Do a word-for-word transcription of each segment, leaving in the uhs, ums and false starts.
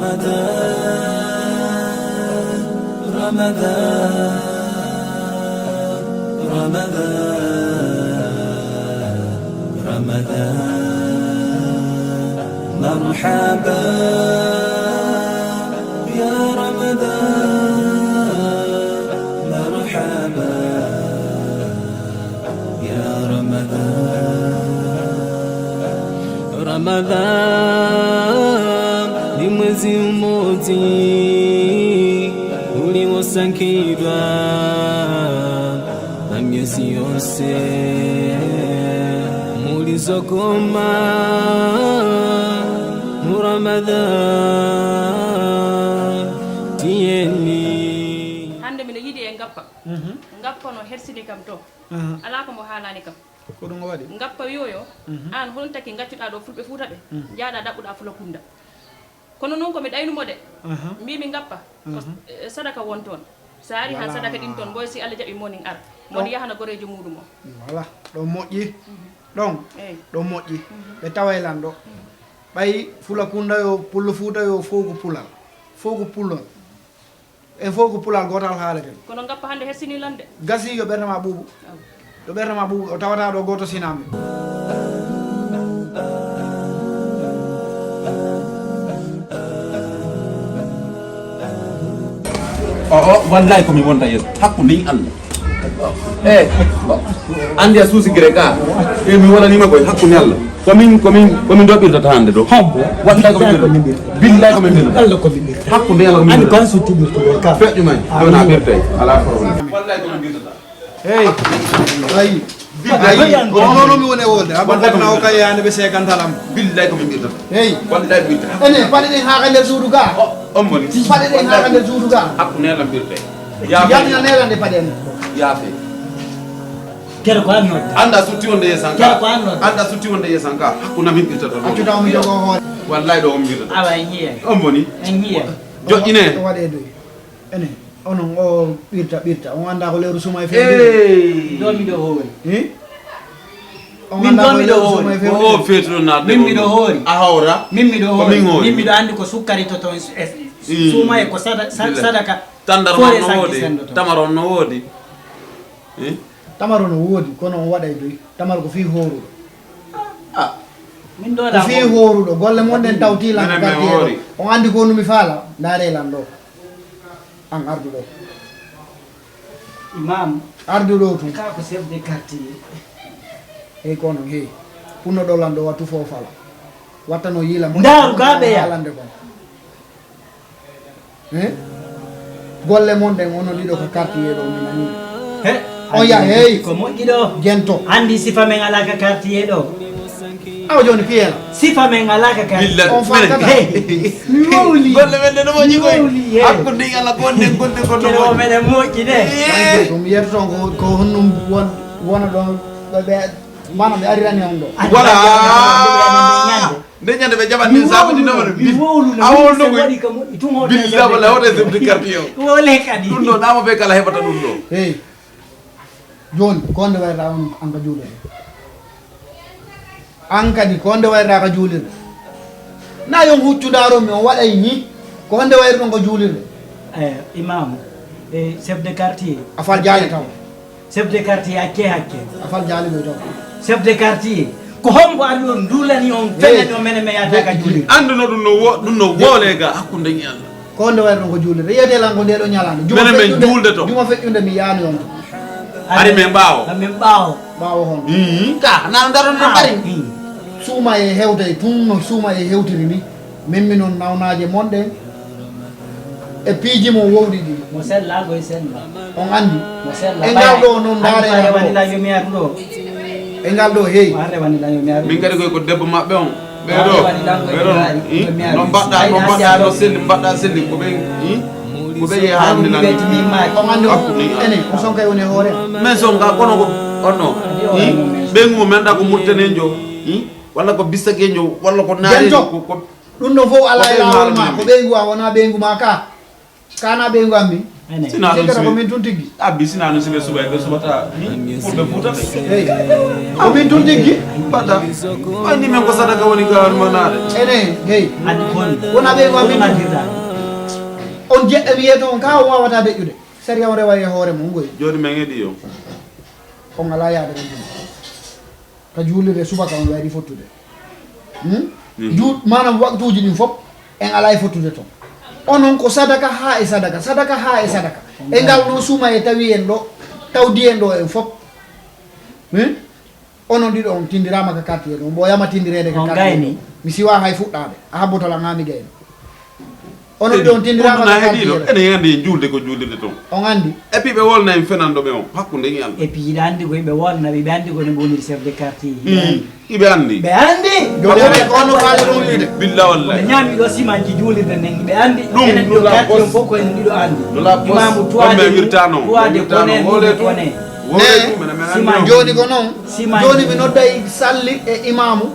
رمضان، رمضان، رمضان، مرحبا يا رمضان، مرحبا يا رمضان. Ramadan ni mwezi mmoja uliosangidwa na miezi yonse mulizokoma mu Ramadan tiyeni. Hannde miɗo yiɗi en ngappa. Ngappa no hersini kam to. Alaa ko mo haalani kam. Ko ɗum o waɗi. Ngappa wiyoyo, aan hol taki ngaccuɗaa ɗo Fulɓe Fuuta ɓe, njaaɗaa ɗaɓɓuɗaa Fula Kunda. Kono noon ko mi ɗaynumo de, mbiimi ngappa, ko, eh, sadaka won toon. So ari han sadaka ɗin toon, mboy si Allah jaɓi moonin ara. Mon yahana goreejo muuɗum o. Voilà, ɗo moƴƴi. Ɗon, ɗo moƴƴi. Ɓe taway lan ɗo. Ɓay Fula Kunda yo, Pullo Fuuta yo, fow ko Pulal. Fow ko Pulal. En fof ko Pulaar gootal haaleten. Kono ngappa hannde hersini lan de. Gasi yo ɓernde ma ɓuuɓu. Yo ɓernde ma ɓuuɓu, o tawata ɗo gooto sinaa min. O, o, wallahi ko mi wonta yeeso. Hakkunde en Allah. Eh, anndi a suusi gere ka. E mi walanima koy hakkunde Allah. Ko min, ko min, ko min ɗo ɓirtata hannde ɗo. Hombo? Wallahi ko min ɓirtata. Billahi ko min ɓirtata. Allah ko min ɓirtata. Hakkunde Allah ko min ɓirtata. An ko an suttu ɓirtugol ka. Feƴƴu may. Ɗo na ɓirtay. Ala problème. Wallahi ko min ɓirtata. Hey. Ayi. Billahi. Ayi. Ko noonu mi woni e wolde. Abba ko na o kay yaani ɓe seekantal am. Billahi ko min ɓirtata. Hey. Wallahi ɓirtata. Ene, paɗe ɗen haa ka nder suudu ga. O, on moni. Paɗe ɗen haa ka nder suudu ga. Hakkunde Allah ɓirtay. Yaafe. Yaatina neerande paɗe en. Yaafe. Kere ko an nodda. Anda sutti wonde yeesan ka. Kere ko an nodda. Anda sutti wonde yeesan ka. Hakku na min ɓirtata ɗo. Accuta o mi jogo hoore. Wallahi ɗo on ɓirtata. Awa en yiye. On moni. En yiye. Joƴƴine. O waɗe doy. Ene, onon o ɓirta, ɓirta. On anda ko lewru suma e fewnde. Hey. Ɗo miɗo hoori. Eh? On anda ko lewru suma e fewnde. Ko o feetuɗo naatde. Min miɗo hoori. A hawra. Min miɗo hoori. Min miɗo andi ko sukkari to toon e suuma e ko sada-, sa-, sadaka. Tandar ma no woodi. Tamar on no woodi. Eh? Tamaro no woodi, kono on waɗay doy. Tamaro ko fii hooruɗo. Ah. Min ɗo ko fii hooruɗo. Golle mon ɗen tawti lan quartier ɗo. On andi ko numi faala? Ndaare lan ɗo. An arduɗo. Imam. Arduɗo tun. Ka ko chef de quartier. Hey kono, hey. Punno ɗo lan ɗo wattu fo faala. Wattano yiila mo. Ndaaru ga ɓeya. Haalande kon. Eh? Golle mon ɗen, onon ɗiɗo ka quartier ɗo, mi nani. He? On ya, hey. Ko moƴƴi ɗo. Jento. Andi sifa men ala ka quartier ɗo. Awa joni piyela. Sifa men ala ka quartier. On fankata. Hey. Mi wowli. Golle men ɗe no moƴƴi koy. Mi wowli, hey. Hakkunde Allah gonɗen, gonɗen, gonɗen. Kere o meɗen moƴƴi de. Hey. Ko mi yettoto ko, ko honno won-, wona ɗon ɓe, ɓe, mana ɓe arirani on ɗo. Voilà. Nde ñande ɓe jaɓan ɗin sabuji nawano. Mi wowlu no a wowlu ko waɗi ka moƴƴi tun hoto. Billa walla hoto e chef de quartier o. Wole kadi. Ɗum ɗo namo ɓe kala heɓata ɗum ɗo. Hey. Joni ko nde wayra on an ka juulirde? An kadi ko nde wayra ka juulirde? Na yon huccu daro mi on waɗay ni. Ko nde wayra ɗon ko juulirde? Eh, imam, eh, chef de quartier. A fal jaali taw. Chef de quartier, acce hakke. A fal jaali mo taw. Chef de quartier, ko hombo ari ɗon ndulani on, hey, feñani on, menen mi yahata ka juulirde? Anduno ɗum no wo-, ɗum no woole ga hakkunde en e Allah. Ko nde wayno ko juulirde. Yiyete lan ko nde ɗo ñalande. Menen men juulde to. Juma feƴƴunde mi yaani on. Ari men ɓaawo. Ari men ɓaawo. Ɓaawo hon. Ii, ka, na ndaron na bari. Ii. Suuma e hewtay tun no suuma e hewtiri ni. Min minon nawnaaje mon ɗen e piiji mon wowɗi ɗi. Mo sella, goy sella. On andi? Mo sella. E ngal ɗo non ndaare. Ande rewani la yomi aru ɗo. E ngal ɗo, hey. Ande rewani la yomi aru. Min kadi koy ko debbo maɓɓe on. Ɓe ɗo, ɓe ɗo, ii, no mbaɗɗa, no mbaɗɗa, no selli, mbaɗɗa selli, ko ɓe, ii, ko ɓe yehi haalde nan. On andi on, enen, on sonka woni e hoore. Men sonka, kono ko, on no, ii, ɓe ngu men da ko Muritanejo, ii, walla ko Bissakejo, walla ko Naarejo, ko, ko ɗum ɗo fof alaa e laawol ma, ko ɓeyngu am, wonaa ɓeyngu ma ka. Ka na ɓeyngu am min. Ene. Sina ɗum sikkata ko min tun tiggi. Abbi sina ɗum sibe suba ɓe subata. Fulɓe fuuta ɓe. Hey. Ko min tun tiggi. Mbaɗa. Anndi men ko sadaka woni gawar manaade. Ene, hey. Addi kon. Wona ɓe ko min tun. Addirɗa. On jeɗɗa mi yeeto on ka o wawata deƴƴude. Sariya on rewa e hoore mum ngoy. Jooni men heɗi yo. On alaa yaade ko ɗum. Ka juulirde subaka on wayri fottude. Hmm? Juut maanaam waktuuji ɗin fof en alaa e fottude toon. Onon ko sadaka haa e sadaka, sadaka haa e sadaka. E ngal noon suma e tawi en ɗo, tawdi en ɗo en fof. Hmm? Onon ɗiɗo on tindiraama ka quartier ɗo, mbo yama tindireede ka On quartier gayni. Ɗo. Mi siwa hay fuɗɗaade. A habboto lan haa mi gayno. Onon ɗiɗo on tindiraama ka quartier ɗo. Ene yande en juulde ko juulirde toon. On anndi. Et puis ɓe wolna en fenanɗo ɓe on, hakkunde en e Allah. Et puis hiɗa anndi ko ɓe wolna ɓe, ɓe anndi ko ne woniri chef de quartier. Hmm. Iɓe anndi. Ɓe anndi. Jooni ko ono faali ɗum wiide. Billa wallahi. Ɓe ñaami ɗo simanji juulirde nden, ɓe anndi. Ɗum, enen ɗo quartier on fof ko enen ɗiɗo anndi. Imamu tuwaade wirtano. Tuwaade kone, kone. Wole ɗum, mene, mene, simanji. Jooni ko noon. Simanji. Jooni mi nodday salli e imamu.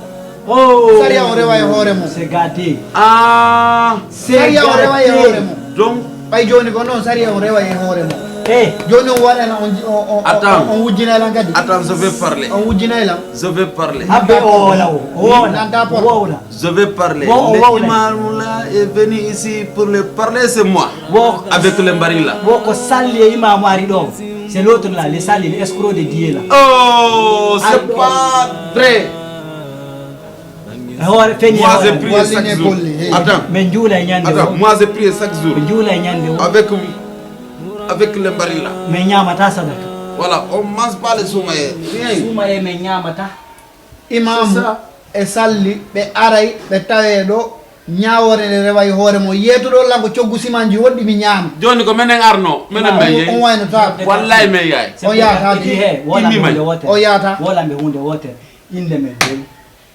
Oh. Sariya on rewa e hoore mum. C'est gâté. Ah. Sariya on rewa e hoore mum. Donc. Ɓay jooni ko noon sariya on rewa e hoore mum. Eh. Jooni on waɗana on, on, on, on, on wujjinay lan kadi. Attends, je vais parler. On wujjinay lan. Je vais parler. Abbe o wowla o. O wowla. Nanta pol. O wowla. Je vais parler. Wo, o wowla. L'imam là est venu ici pour le parler, c'est moi. Wo. Avec le mbari là. Wo ko salli e imamu ari ɗo. C'est l'autre là, le sali, le escroc de Dieu là. Oh, c'est pas vrai. Hoore feni. Moi, j'ai prié chaque jour. Attends. Min juula e ñande. Attends, moi, j'ai prié chaque jour. Min juula e ñande o. Avec, avec le mbari là. Min ñaamata sadaka. Voilà, on mange pas le soumaye. Rien. Soumaye min ñaamata. Imam e salli, ɓe aray, ɓe tawee ɗo, ñaawoore nde rewa e hoore mo. Yeetuɗo lan ko coggu simanji woɗɗi mi ñaami. Jooni ko menen arno, menen men yehi. On waynotaako. Wallahi men yaay. On yaata de. He, wolamɓe huunde wootere. On yaata. Wolamɓe huunde wootere. Innde men de.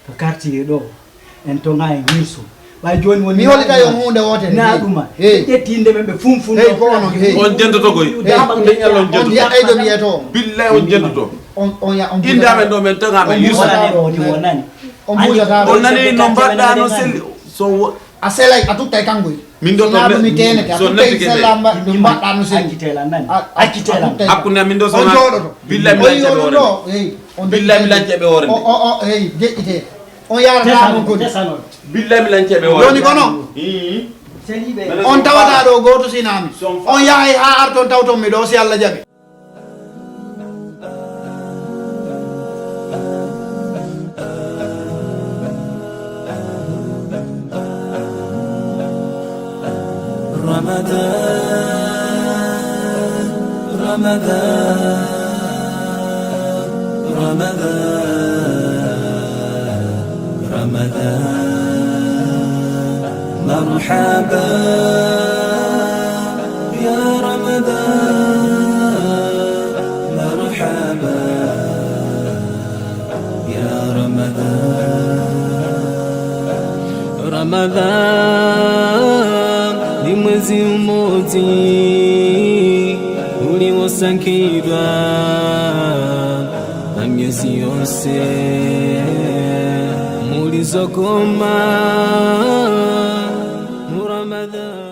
Ko quartier ɗo, en toŋa en hirsu. Ɓay jooni woni mi holita yo huunde wootere. Na ɗuma. Hey. Ɓe ƴetti innde men ɓe fum fum. Hey, ko onon, hey. On jentoto koy. Hey. Hakkunde Allah on jentoto. On yaɗay ɗo mi yeeto. Billahi on jentoto. On, on ya, on innde amen ɗo men toŋa men hirsu. On mbuusata ɗo, on nani. On mbuusata ɗo. On nani no mbaɗɗa no selli. So wo- A selay, a tuttay kanko. Min ɗo to mi tenete, a tuttay sella mba-, mbaɗɗa no selli. Accitela nani. A, a, accitela. Hakkunde amin ɗo so on jooɗoto. Billahi mi lancee ɓe hoore. Hey, on billahi mi lancee ɓe hoore. O, o, o, hey, jeƴƴite. On yaarata on koni. Billahi mi lancee ɓe hoore. Jooni kono. Hii. On tawata ɗo gooto sinami. On yahay haa arton tawton mi ɗo si Allah jaɓi. رمضان، رمضان، رمضان، رمضان. مرحبا يا رمضان، مرحبا يا رمضان. Ramadan, ndi mwezi umodzi uliwosangidwa na myezi yonse mulizokoma mu Ramadan.